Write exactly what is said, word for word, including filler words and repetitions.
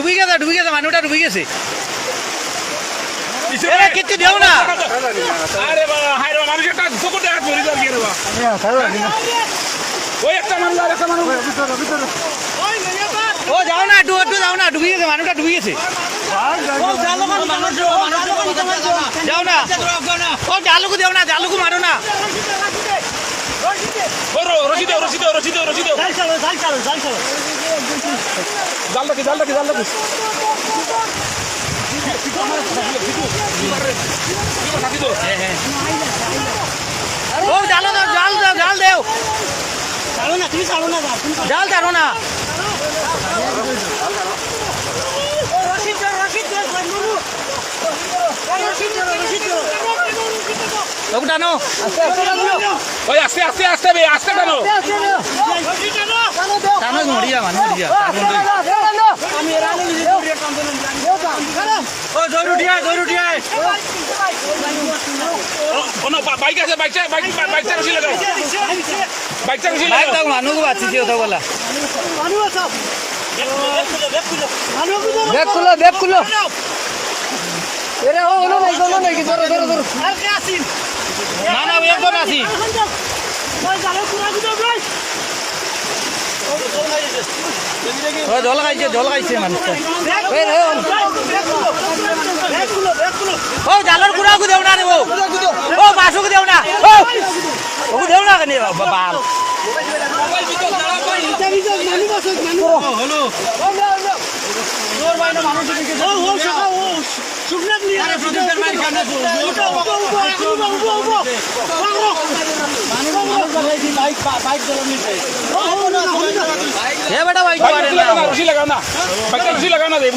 ডুবি গেছে, ডুবি গেছে, মানুষটা ডুবি গেছে। এরা কিচ্ছু দেও না। আরে বাবা, হায় রে বাবা, মানুষ একটা চকুর দেখা পড়ে যাবে রে বাবা। ওই একটা মানুষ, আর একটা মানুষ। ও যাও না, একটু, একটু যাও না, ডুবি গেছে, মানুষটা ডুবি গেছে। যাও না। ও জালুকু দেও না, জালুকু মারো না। ও র-, রশি দেও, রশি দেও, রশি দেও, রশি দেও। জাল রাখি, জাল রাখি, জাল রাখি। ও জাল দাও, জাল দাও, জাল দেও। ছাড়ো না, তুমি ছাড়ো না, জাল, তুমি ছাড়ো। জাল ছাড়ো না। ওকে টানো। ওই আস্তে, আস্তে, আস্তে বে, আস্তে টানো। টানো, মরিয়া, মানু, মরিয়া। ও, জরুরি আয়, জরুরি আয়। ও, ও, না, বা-, বাইক আছে, বাইকটা, বাইক, বাইকটা রশি লাগাও। বাইকটা রশি লাগাও। বাইক দাও, মানু বাঁচিছে, ওটা বলা। ব্যাগ খুলো, ব্যাগ খুলো। এরে, ও, হলো নাই, হলো নাই, ধরো, ধরো, ধরো। না, না, আমি একজন আছি। ও, জল খাইছে, জল খাইছে মানুষটা। এই রে, ও। ও, জালর গুড়াগু দেও না রে, ও। ও, বাসুক দেও না। ও, ও দেও না কেনে, বাল। এ বেটা, বাইক বাইক পারে না। রশি লাগাও না, রশি লাগাও না। বাইকটা রশি লাগাও না রে।